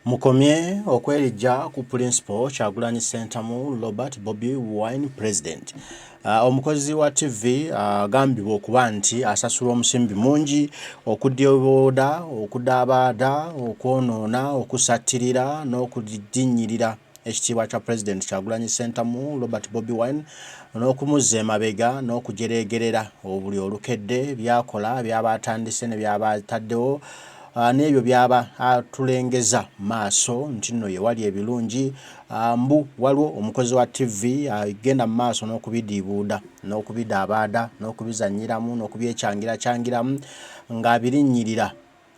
Mukomye okwerijja ku Pulinsipo Kyagulanyi Ssentamu Robert Bobi Wine President. Omukozi wa TV agambibwa okuba nti asasulwa omusimbi mungi okudyobooda, okudaabaada, okwonoona, okusattirira n'okudinnyirira ekitiibwa kya Pulezidenti Kyagulanyi Ssentamu Robert Bobi Wine n'okumuzza emabega n'okujereegerera buli olukedde by'akola, by'aba atandise ne by'aba ataddewo n'ebyo by'aba atulengeza maaso nti nno ye wali ebirungi. Mbu waliwo omukozi wa ttivvi agenda mu maaso n'okubidiibuuda n'okubidaabaada n'okubizannyiramu n'okubyekyangirakyangiramu ng'abirinnyirira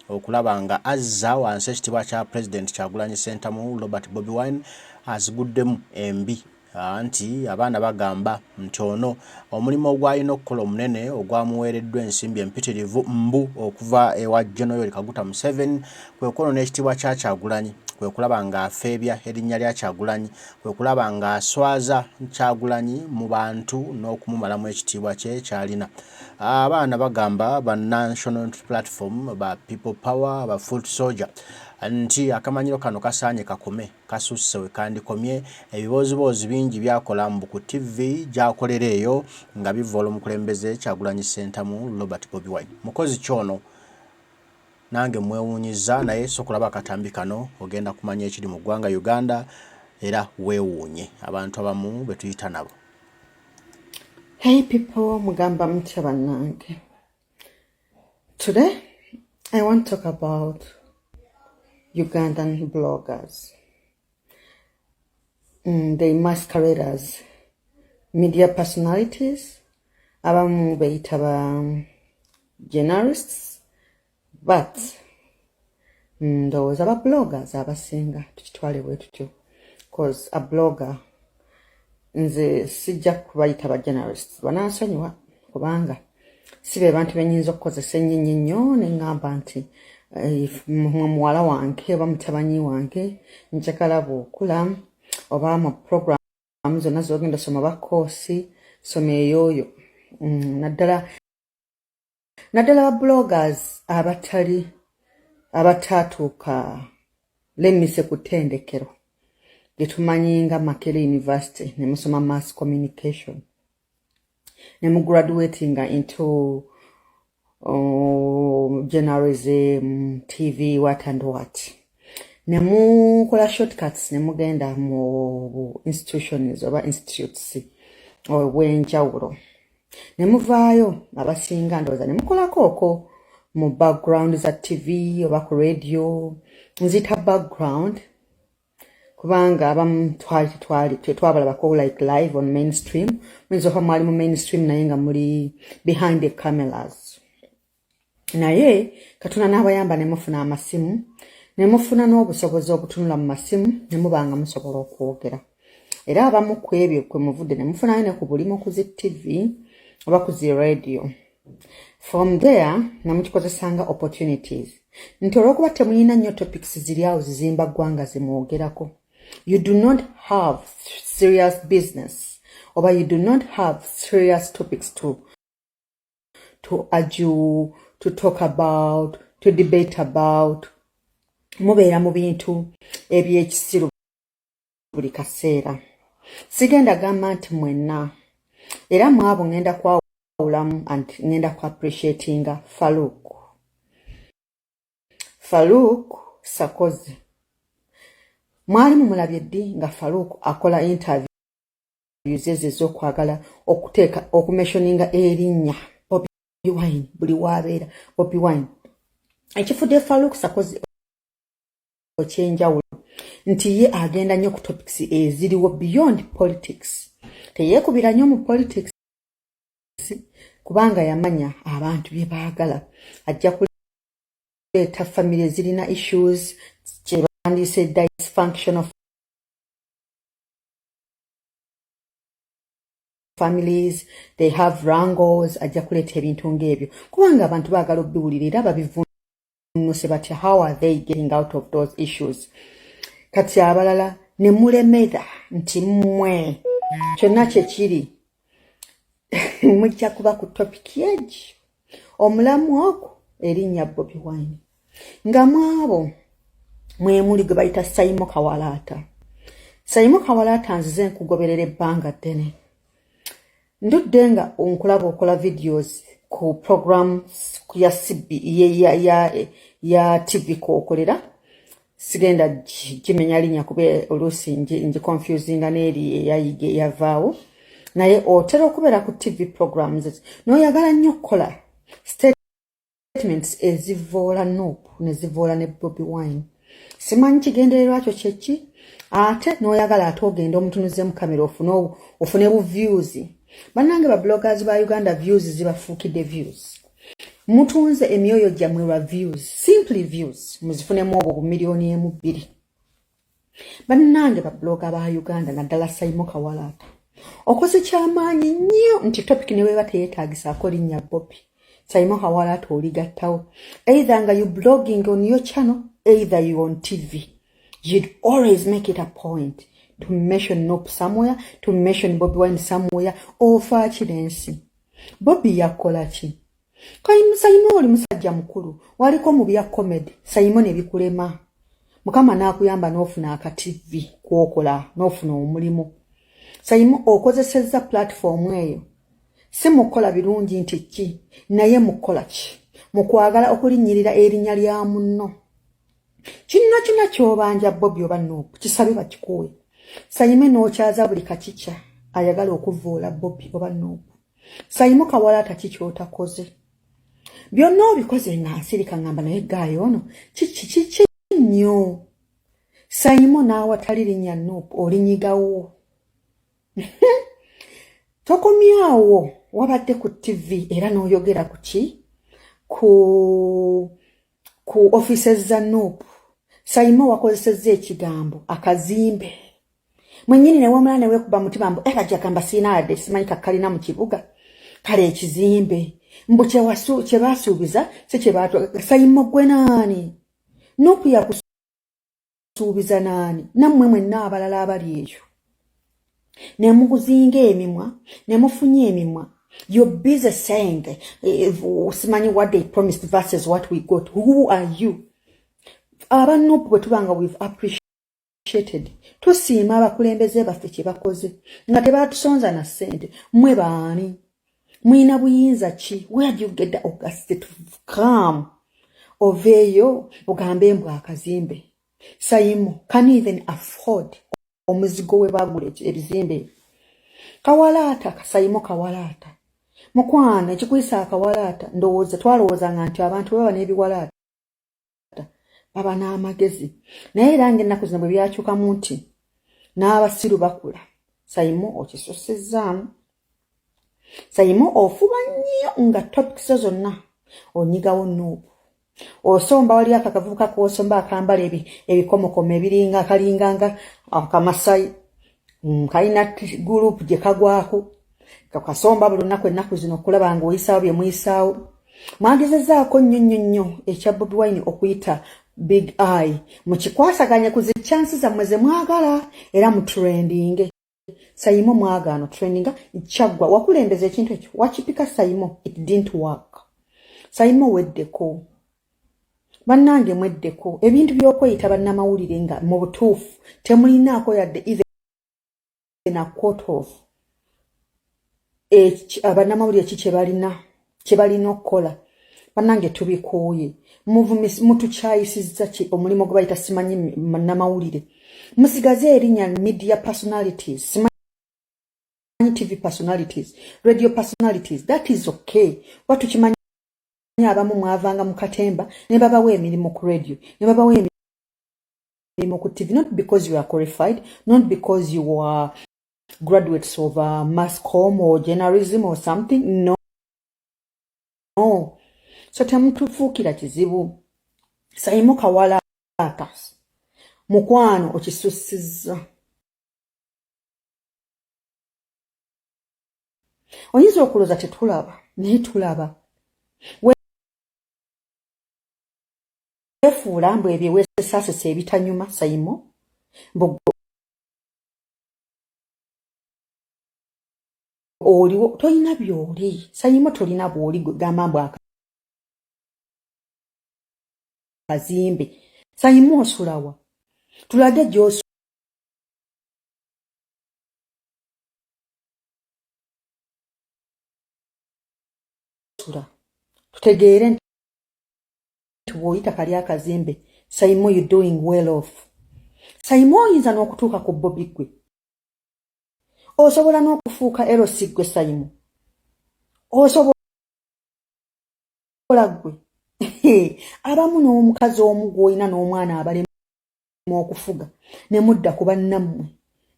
okulaba nga azza wansi ekitiibwa kya Pulezidenti Kyagulanyi Ssentamu Robert Bobi Wine aziguddemu embi anti abaana bagamba nti ono omulimu ogwalina okukola omunene ogwamuweereddwa ensimbi empitirivu mbu okuva ewa Gen Yoweri Kaguta Museveni kwe kwonoona ekitiibwa kya Kyagulanyi, kwe kulaba ng'afeebya erinnya lya Kyagulanyi, kwe kulaba ng'aswaza Kyagulanyi mu bantu n'okumumalamu ekitiibwa kye ky'alina. Abaana bagamba ba National Unity Platform, ba People Power, ba Foot Soldier nti akamanyiro kano kasaanye kakome. Kasusse we kandikomye. Ebibooziboozi bingi by'akola mbu ku ttivvi gy'akolera eyo nga bivvoola omukulembeze Kyagulanyi Ssentamu Robert Bobi Wine. Mukozi ki ono? Nange mmwewuunyizza naye sooka olabe akatambi kano ogenda kumanya ekiri mu ggwanga Uganda era weewuunye abantu abamu be tuyita nabo. Hey people, mugamba mutya bannange. Today I want to talk about Ugandan bloggers. They masquerade as media personalities, abamu beyita ba journalists, but ndowooza ba bloggers abasinga tukitwale bwe tutyo, cause a blogger nze sijja kubayita ba journalists, banansonyiwa kubanga si be bantu benyinza okukozesa ennyo ennyo ennyo ne ŋŋamba nti muwala wange oba mutabanyi wange njagala bw'okula oba mu program zonna z'ogenda osoma oba koosi soma eyooyo. Naddala ba bloggers abatali abataatuuka lemmise ku ttendekero lye tumanyi nga Makerere University ne musoma mass communication ne mu graduatinga into journalism, TV, what and what, ne mukola shortcuts ne mugenda mu institutions oba institutes obw'enjawulo ne muvaayo abasinga ndowooza ne mukolako okwo mu background za TV oba ku radio. Nzita background kubanga abamu twali tetwali tetwabalabako like live on mainstream. Muyinza okuba mwali mu mainstream naye nga muli behind the cameras, naye Katonda n'abayamba ne mufuna amasimu ne mufuna n'obusobozi obutunula mu masimu ne muba nga musobola okwogera. Era abamu ku ebyo kwe muvudde ne mufunayo ne ku bulimu ku zi TV oba ku zi radio. From there ne mukikozesanga opportunities nti olw'okuba temulina nnyo topics ziri awo zizimba ggwanga zimwogerako, you do not have serious business oba you do not have serious topics to argue, to talk about, to debate about. Mubeera mu bintu ebyekisiru buli kaseera. Sigenda gamba nti mwenna, era mu abo ŋŋenda kwawulamu and ŋŋenda ku appreciatinga Farouk. Farouk Sakozi. Mwali mumulabye ddi nga Farouk akola interviews ezo ez'okwagala okuteeka okumentioninga erinnya Bobi Wine buli waabeera Bobi Wine? Ekifudde Farouk Sakozi ekyenjawulo nti ye agenda nnyo ku topics eziriwo beyond politics. Teyeekubira nnyo mu politics kubanga yamanya abantu bye baagala. Ajja kuleeta family ezirina issues kye bandiise dysfunctional families, they have wrangles. Ajja kuleeta ebintu ng'ebyo kubanga abantu baagala obiwulira era babivunuse batya, how are they getting out of those issues. Kati abalala ne mulemera nti mmwe kyonna kye kiri mujja kuba ku topic egi omulamu ogwo erinnya Bobi Wine nga mwabo. Mwemuli gwe bayita Saimo Kawalaata. Saimo Kawalaata, nzize nkugoberera ebbanga ddene. Ndudde nga nkulaba okola videos ku program ya CB, ya TV kwokolera. Sigenda gimenya linnya kuba oluusi ngiconfusinga n'eri eyayiga eyavaawo, naye otera okubeera ku TV programs n'oyagala nnyo okukola statements ezivoola NUP ne zivoola ne Bobi Wine. Simanyi kigendererwa kyo kyeki, ate n'oyagala ate ogenda omutunuze mu kamera ofune bu views. Bannange ba bloggers ba Uganda, views zibafuukidde views. Mutunze emyoyo gyammwe lwa views, simply views, muzifunemu obwo bumiliyoni 1 2. Bannange ba blogger ba Uganda, naddala Saimo Kawalaata, okoze kyamaanyi nnyo nti topic ne weba teyeetaagisaako linnya Bobi, Saimo Kawalaata oligattawo, either nga you blogging on your channel, either you on TV, you'd always make it a point to mention NUP somewhere, to mention Bobi Wine somewhere. Ofa ki n'ensi? Bobi yakola ki? Saimo, oli musajja mukulu, waliko mu bya comedy, Saimo, ne bikulema. Mukama n'akuyamba n'ofuna aka TV kwokola, n'ofuna omulimu. Saimo, okozesezza platform eyo si mukukola birungi nti ki, naye mukukola ki? Mu kwagala okulinnyirira erinnya lya munno. Kinno kina ky'obanja Bobi oba NUP, kisabe bakikuwe. Saimo, n'okyaza buli kakikya ayagala okuvoola Bobi oba NUP. Saimo Kawalaata, ki kyotakoze? Byonna obikoze nga nsirika ngamba, naye gaayo ono kiki kiki nnyo? Saimo, n'awatali linnya NUP olinyigawo. Tokomyawo, wabadde ku TV era n'oyogera ku ki, ku offices za NUP. Saimo, wakozesezza ekigambo akazimbe mwennyini, newemula newekuba mutima mbu era jagamba siina yadde simanyi kakalina mu kibuga. Kale ekizimbe mbu kye basuubiza si kye batwa. Saimo, gwe naani? NUP yakusuubiza naani? Nammwe mwenna abalala abali eyo ne muguzinga emimwa ne mufunye emimwa, you're busy saying simanyi what they promised versus what we got. Who are you? Aba NUP bwe tuba nga we've appreciated, tusiima abakulembeze baffe kye bakoze nga tebatusonza na ssente, mmwe baani? Mwina buyinza ki? Where do you get the audacity to come oveeyo ogambe embw akazimbe? Saimo, can you even afford omuzigo we bagula ebizimbe? Kawalaata, Saimo Kawalaata, mukwano, ekikuyisa akawalaata, ndowooza twalowoozanga nti abantu baba n'ebiwalaata baba n'amagezi, naye era nga ennaku zino bwe byakyukamu nti n'abasiru bakula. Saimo, okisusizzaamu. Saimo, ofuba nnyo nga topics zonna onyigawo NUP, osomba. Wali ako akavubuka kosomba akambala ebikomokomo ebiringa akalinganga akamasayi, kalina group gye kagwako, kakasomba buli lunaku. Ennaku zino okulaba nga oyisaawo bye muyisaawo, mwagezezaako nnyo nnyo nnyo ekya Bobi Wine okuyita Big Eye, mukikwasaganye ku zi chance zammwe ze mwagala era mutrendinge. Saimo, mwagaano trendinga kyaggwa. Wakulembeza ekintu ekyo, wakipika. Saimo, it didn't work. Saimo, weddeko. Bannange, mweddeko ebintu by'okweyita bannamawulire nga mu butuufu temulinaako yadde even a quarter of bannamawulire ki kye balina okukola. Bannange, tubikooye. Mutukyayisizza ki omulimu gwe bayita simanyi nnamawulire? Musigaze erinnya media personalities, simanyi TV personalities, radio personalities, that is okay. Watukimanyi abamu mwavanga mu katemba ne babawa emirimu ku radio, ne babawa emirimu ku TV, not because you are qualified, not because you are graduates of mass com or journalism or something. No, so temutufuukira kizibu. Saimo Kawalaata, mukwano, okisussizza. Oyinza okulooza tetulaba, naye tulaba. Weefuula mbu ebyo weesesaasesa ebitanyuma. Saimo, mbu oliwo, tolina byoli. Saimo, tolina bwoli. Gamba mbu akazimbe. Saimo osulawa, tulage gy'osula, tutegeere nti bw'oyita kali akazimbe. Saimo, you doing well off. Saimo, oyinza n'okutuuka ku Bobi. Gwe osobola n'okufuuka LC. Gwe Saimo osobola. Gwe abamu n'omukazi omu gw'olina n'omwana abalema okufuga, ne mudda ku bannammwe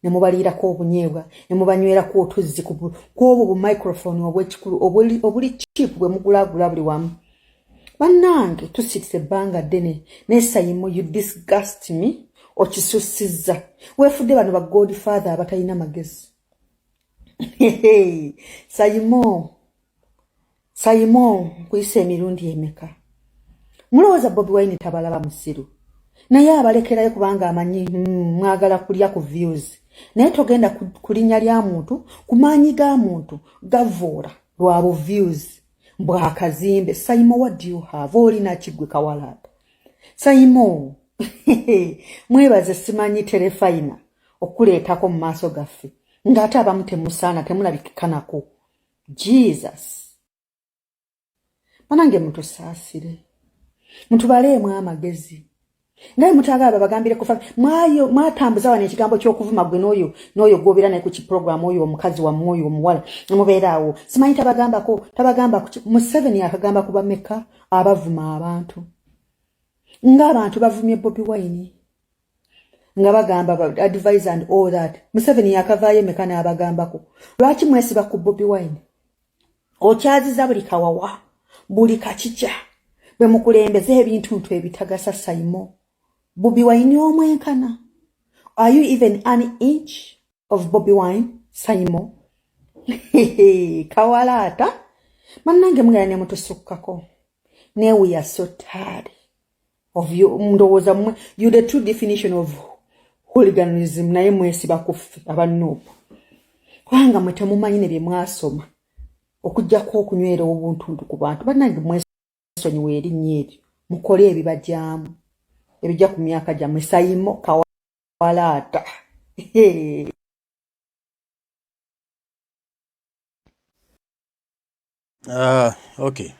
ne mubaliirako obunyeebwa ne mubanywerako otuzzi ku obwo bu microphone obwekikulu obuli cheap bwe mugulaagula buli wamu. Bannange, tusirise ebbanga ddene, naye Saimo, you disgust me. Okisussizza, weefudde bano ba godfather abatalina magezi. Saimo, Saimo, nkuyisa emirundi emeka? Mulowooza Bobi Wine tabalaba? Musiru, naye abalekerayo kubanga amanyi mwagala kulya ku views. Naye togenda ku linnya lya muntu, ku maanyi ga muntu gavoola lwa bu views bwakazimbe. Saimo, what do you have? Olina kiggwe kawalaata. Saimo, mwebaze simanyi terefayina okuleetako mu maaso gaffe, ng'ate abamu temusaana, temulabikikanako. Jesus, banange, mutusaasire, mutubaleemu amagezi. Ngaye mutagala babagambire kufa mwayo mwatambuza wano ekigambo ky'okuvuma. Gwe n'oyo n'oyo gw'obeera naye ku kiprogram, oyo omukazi wammwe, oyo omuwala, mubeera awo, simanyi tabagambako, tabagamba. Museveni akagamba ku bameka abavuma abantu, ng'abantu bavumye Bobi Wine nga bagamba advise and all that. Museveni yakavaayo emeka n'abagambako? Lwaki mwesiba ku Bobi Wine? Okyaziza buli kawawa, buli kakica bwe mukulembeza ebintuntu ebitagasa. Saimo, Bobi Wine omwenkana? Are you even an inch of Bobi Wine, Saimo kawalaata? Bannange, mugenda ne mutusukkako, naye we are so tired of you. Ndowooza mmwe, you the true definition of hooliganism, naye mwesiba ku ffe aba NUP kubanga mwe temumanyi ne bye mwasoma okugjako okunywera obuntuntu ku bantu. Bannange, mwesonyiwa erinnya eryo, mukole ebibajaamu ebijja ku myaka gyammwe. Saimo kawalaata. Okay,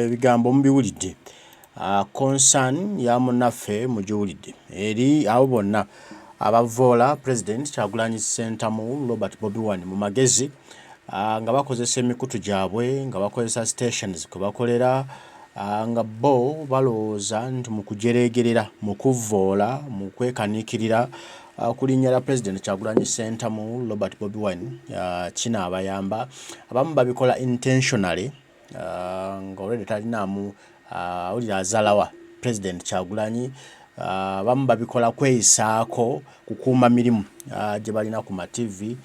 ebigambo mubiwulidde. Concern ya munnaffe mugiwulidde eri abo bonna abavoola President Kyagulanyi Ssentamu Robert Bobi Wine mu magezi, nga bakozesa emikutu gyabwe, nga bakozesa stations kwe bakolera, nga bo balowooza nti mu kujereegerera, mu kuvvoola, mu kwekaniikirira ku linnya lya President Kyagulanyi Ssentamu Robert Bobi Wine kinaabayamba. Abamu babikola intentionally, nga already talinaamu, awulira azalawa President Kyagulanyi. Abamu babikola kweyisaako kukuuma mirimu gye balina ku ma TV,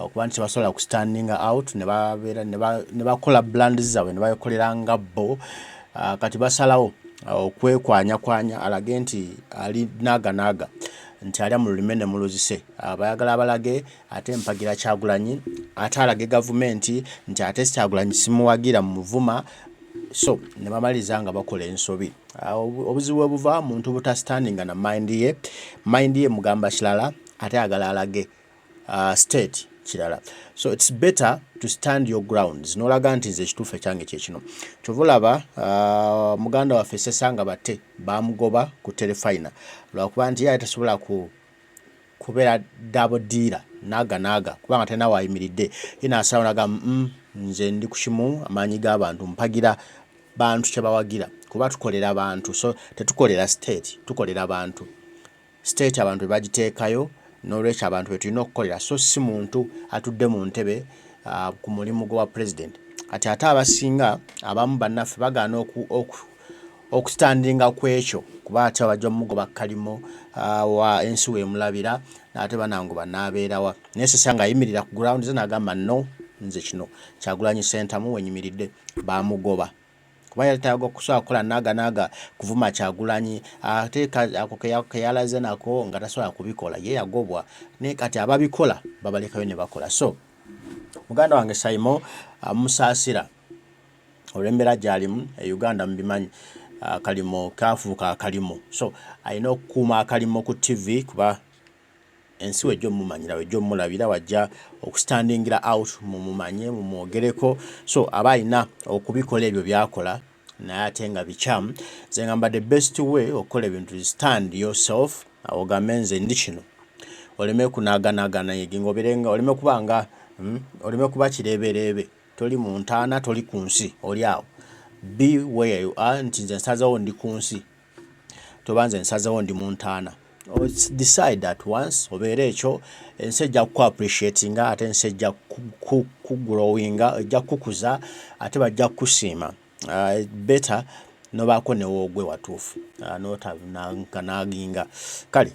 okuba nti tebasobola ku standing out ne babeera ne bakola brands zaabwe ne bakolera nga bo. Kati basalawo okwekwanyakwanya alage nti ali naaga naaga, nti alya mu lulime ne muluzise. Bayagala balage ate mpagira Kyagulanyi, ate alage gavumenti nti ate Kyagulanyi simuwagira, muvuma. So ne bamaliriza nga bakola ensobi. Obuzibu bwe buva muntu butastandinga na mind ye. Mind ye mugamba kirala, ate ayagala alage state kirala. So it's better to stand your grounds n'olaga nti nze ekituufu ekyange kyekino. Kyova olaba muganda waffe Sesanga Batte bamugoba ku terefayina lwakuba nti ye ali tasobola ku kubeera double dealer, naaga naaga, kubanga talina waayimiridde. Ye n'asalawo n'agamba, nze ndi ku kimu, amaanyi g'abantu, mpagira bantu kye bawagira, kuba tukolera bantu, so tetukolera state, tukolera bantu. State abantu be bagiteekayo, n'olwekyo abantu be tulina okukolera, so si muntu atudde mu ntebe ku mulimu gwa president." Kati ate abasinga, abamu bannaffe bagaana okustandinga ku ekyo, kuba ate bajja mumugoba kalimo wa ensi weemulabira, ate banangoba n'abeerawa. Naye Sesa ng'ayimirira ku ground ze n'agamba, "No, nze kino Kyagulanyi Ssentamu wenyimiridde." Bamugoba kuba yali tayaga kusobola kukola naaga naaga kuvuma Kyagulanyi, ate ako ke yalaze nako nga tasobola kubikola, ye yagobwa. Naye kati ababikola babalekayo ne bakola. So muganda wange Saimo, musaasira olw'embeera gy'alimu e Uganda, mubimanyi. Akalimo kafuuka akalimo, so alina okukuuma akalimo ku TV kuba ensi wejja omumanyira, wejja omulabira, wajja okustandingira out mumumanye, mumwogereko. So aba alina okubikola ebyo byakola, naye ate nga bikyamu. Nze ngamba the best way okukola ebintu, stand yourself, ogambe nze ndi kino, oleme kunaganagana nga oleme kuba nga oleme kuba kireebereebe. Toli mu ntaana, toli ku nsi, oli awo. Be where you are, nti nze nsazewo ndi ku nsi, toba nze nsazewo ndi mu ntaana. Decide at once, obeere ekyo. Ensi ejja ku appreciatinga, ate ensi ejja kugrowinga, ejja kukuza, ate bajja kukusiima. Better nobaako newoogwe watuufu, notanaaginga. Kale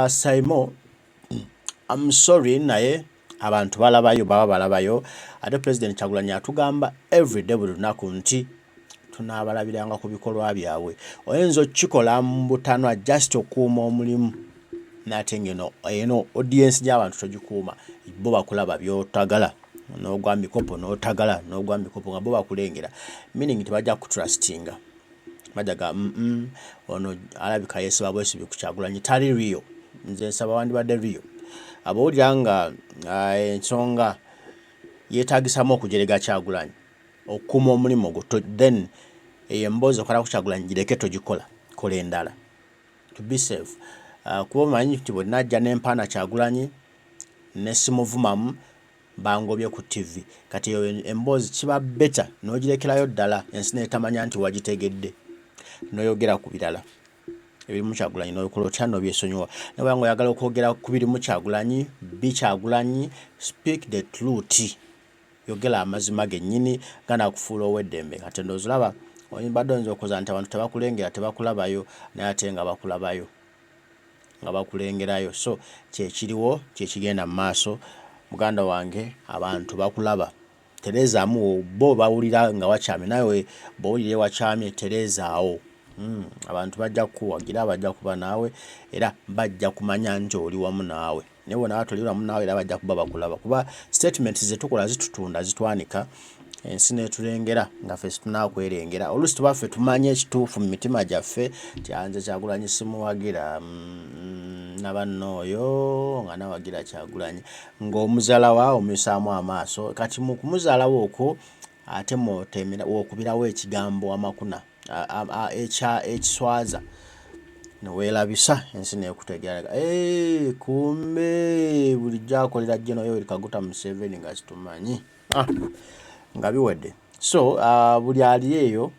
Saimo, I'm sorry, naye abantu balabayo, baba balabayo. Ate President Kyagulanyi atugamba everyday, buli lunaku, nti tunaabalabiranga ku bikolwa byabwe. Oyinza okukikola mu butanwa just okuuma omulimu, nate ngeno eno audience gy'abantu togikuuma. Bo bakulaba byotagala, n'ogwa mikopo, n'otagala n'ogwa mikopo nga bo bakulengera, meaning tebajja kutrustinga. Bajaga ono alabika yeesiba bwesibi ku Kyagulanyi, tali real. Nze nsaba wandibadde real. Abawulira nga ensonga yeetagisamu okujerega Kyagulanyi okukuuma omulimu gwo, then eyo emboozi okola ku Kyagulanyi gireke, togikola, kola endala to be safe. Kuba omanyi nti bwe najja n'empaana Kyagulanyi ne simuvumamu, bangobye ku TV. Kati eyo emboozi kiba better n'ogirekerayo ddala, ensi neetamanya nti wagitegedde, n'oyogera ku birala ebirimu Kyagulanyi, n'okola otya, n'obyesonyiwa. Naye bw'oba nga oyagala okwogera ku birimu Kyagulanyi, bi Kyagulanyi, speak the truth, yogera amazima gennyini ganaakufuula ow'eddembe. Kati ndowooza olaba badde oyinza okukoza nti abantu tebakulengera, tebakulabayo, naye ate nga bakulabayo, nga bakulengerayo. So kyekiriwo, kyekigenda mu maaso, muganda wange. Abantu bakulaba, tereezaamu. Bo bawulira nga wakyamye, naawe bw'owulira ewakyamye tereezaawo. Abantu bajja kukuwagira, bajja kuba naawe, era bajja kumanya nti oli wamu naawe. Naye bw'onaaba toli wamu naawe, era bajja kuba bakulaba, kuba statements ze tukola zitutunda, zitwanika, ensi n'etulengera nga ffe situnakwerengera. Oluusi tuba ffe tumanye ekituufu mu mitima gyaffe nti nze Kyagulanyi simuwagira, nabanno oyo nga nawagira Kyagulanyi, ng'omuzaalawa omuyisaamu amaaso. Kati mu kumuzaalawo okwo ate mwotemera wokubirawo ekigambo amakuna ekiswaza, neweerabisa, ensi nekutegeera, kumbe bulijjo akolera General Yoweri Kaguta Museveni nga situmanyi. Ah, nga biwedde. So buli ali eyo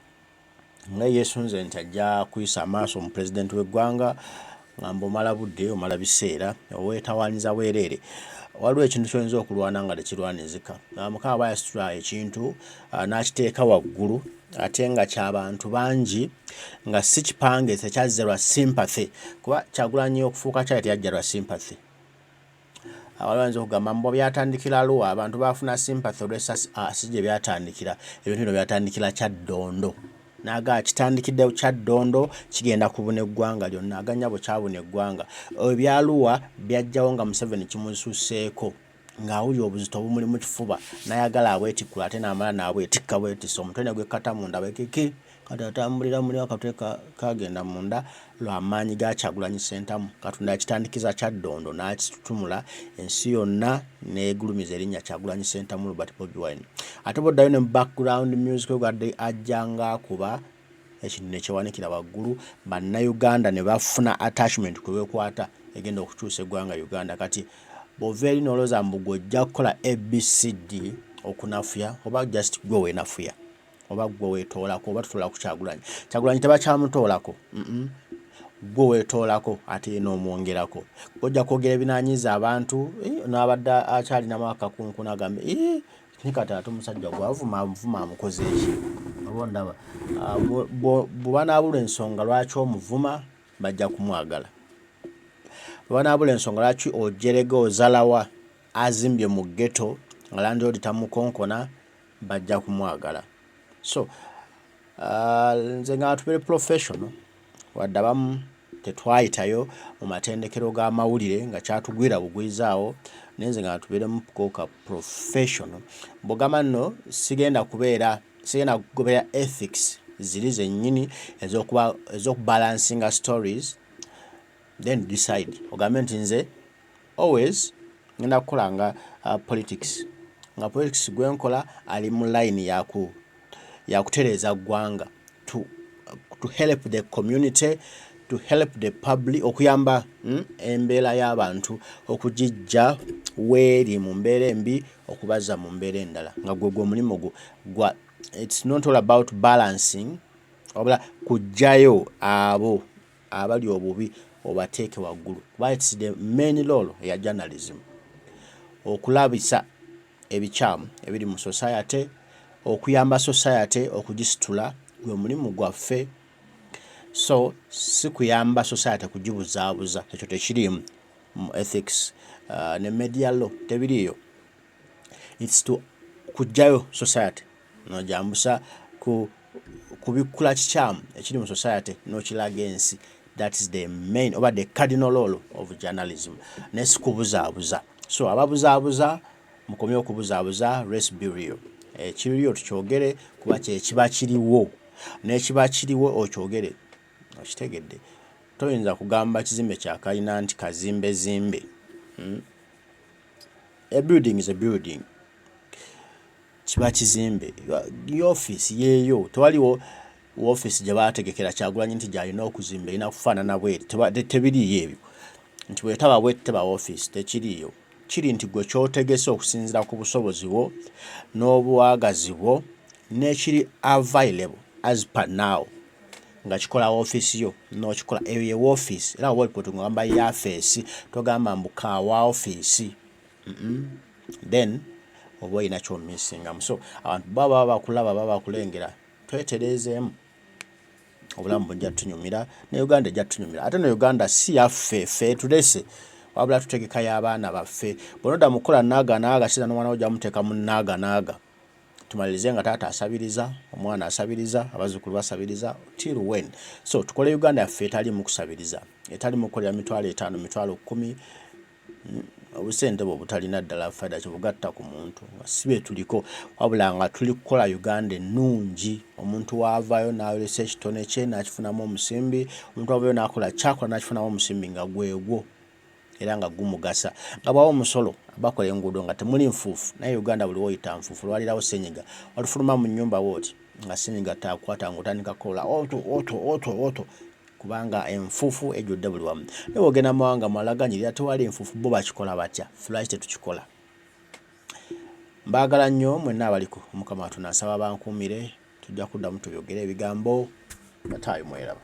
nga yeesunze nti ajja kuyisa amaaso mu pulezidenti w'eggwanga, ngamba omala budde, omala biseera, oweetawaanyiza bwereere. Waliwo ekintu ky'oyinza okulwana nga tekirwanizika. Mukama aba yasitula ekintu n'akiteeka waggulu, ate nga ky'abantu bangi, nga si kipange, tekyazze lwa sympathy, kuba Kyagulanyi okufuuka kyali teyajja lwa sympathy. Waliwo ayinza okugamba mbu byatandikira luwa, abantu baafuna sympathy olw'essasi. Si gye byatandikira. Ebintu bino byatandikira Kyaddondo. N'agamba kitandikidde Kyaddondo, kigenda kubuna eggwanga lyonna. Aganya bwe kyabuna eggwanga, ebyaluwa byajjawo nga Museveni kimususseeko, ng'awulira obuzito obumuli mu kifuba, n'ayagala abwetikkula, ate n'amala n'abwetikka bwetisse, omutwe ne gwekkata munda bwekiki. Kati atambulira muli, akatwe kagenda munda lwa maanyi ga Kyagulanyi Ssentamu. Katonda yakitandikiza Kyaddondo n'akitutumula ensi yonna, n'egulumiza erinnya Kyagulanyi Ssentamu Robert Bobi Wine. Ate bw'oddayo ne mu background music gwadde ajja ng'akuba ekintu ne kyewanikira waggulu, Bannayuganda ne bafuna attachment kwe beekwata egenda okukyusa eggwanga Uganda. Kati bw'ova eri n'olowooza mbu gwe ojja kukola ABCD okunafuya, oba just gwe weenafuya, oba gwe weetoolako, oba tutoola ku Kyagulanyi. Kyagulanyi tebakyamutoolako, gwe weetoolako, ate ye n'omwongerako. Ojja kwogera ebinaanyiiza abantu, n'abadde akyalinamu akakunkuna agambe, naye kati ate omusajja gwavuma amuvuma amukoze ki? Oba ondaba, bwe banaabulwa ensonga lwaki omuvuma, bajja kumwagala. Bwe banaabula ensonga lwaki ojerega ozalawa azimbye mu ghetto nga landlord tamukonkona, bajja kumwagala. So nze nga tubeere professional, wadde abamu tetwayitayo mu matendekero g'amawulire nga kyatugwira bugwizaawo, naye nze nga tubeeremu ka professional. Bw'ogamba nno sigenda kubeera, sigenda kugoberera ethics ziri zennyini ez'okuba ez'okubalancinga stories, then decide ogambe nti nze always ngenda kukola nga politics, nga politics gwenkola ali mu line yaku yakutereeza ggwanga, to help the community, to help the public, okuyamba embeera y'abantu okugijja weeri mu mbeera embi okubazza mu mbeera endala, nga gwe gwe omulimu gwo gwa. It's not all about balancing, wabula kuggyayo abo abali obubi obateeke waggulu, kuba it's the main role eya journalism, okulabisa ebikyamu ebiri mu society, okuyamba society okugisitula, gwe mulimu gwaffe. So si kuyamba society kugibuzaabuza, ekyo tekiriimu mu ethics ne media law, tebiriiyo. It's to kuggyayo society n'ogyambusa ku kubikkula kikyamu ekiri mu society n'okiraga ensi. That is the main oba the cardinal role of journalism, naye si kubuzaabuza. So ababuzaabuza, mukomye okubuzaabuza. Let's be real, ekiriyo tukyogere, kuba kyekiba kiriwo, n'ekiba kiriwo okyogere. Okitegedde? Toyinza kugamba kizimbe kya kalina nti kazimbezimbe. A building is a building, kiba kizimbe. Office yeeyo, tewaliwo woofiisi gye baategekera Kyagulanyi nti gy'alina okuzimba erina kufaanana bweti. Tebiriiyo ebyo nti bwetaba bweti teba woofiisi, tekiriiyo. Kiri nti gwe ky'otegese okusinziira ku busobozi bwo n'obuwaagazi bwo n'ekiri available as per now nga kikola woofiisi yo n'okikola, eyo ye woofiisi. Era woba oli ngamba yafeesi, togamba mbu kawa ofiisi, then oba olina ky'omissingamu. So abantu baba baba bakulaba, baba bakulengera. Twetereezeemu, obulamu bujja tunyumira ne Uganda ejja tunyumira. Ate ne Uganda si yaffe ffe tulese, wabula tutegeka y'abaana baffe. Bw'onodda mu kukola naaga naaga kiza n'omwana wo ojja muteeka mu naaga naaga, tumalirize nga taata asabiriza, omwana asabiriza, abazzukulu basabiriza. Till when? So tukole Uganda yaffe etalimu kusabiriza, etalimu kukolera 50,000, 10,000, obusente bwe obutalina ddala fayida kyebugatta ku muntu, nga si bye tuliko, wabula nga tuli kukola Uganda ennungi, omuntu waavaayo n'ayolesa ekitone kye n'akifunamu omusimbi, omuntu avaayo n'akola kyakola n'akifunamu omusimbi nga gwegwo era nga gumugasa, nga bw'awa omusolo bakola enguudo nga temuli nfuufu. Naye Uganda buli woyita nfuufu, olwalirawo senyiga, olufuluma mu nnyumba bw'oti nga senyiga takwata, ng'otandika kukola oto oto oto oto, kubanga enfuufu ejjudde buli wamu. Naye bw'ogenda mu mawanga malaganyirira tewali nfuufu, bo bakikola batya? Ffe lwaki tetukikola? Mbaagala nnyo mwenna abaliko. Omukama Katonda nsaba bankuumire. Tujja kuddamu tubyogere ebigambo bataayo. Mweraba.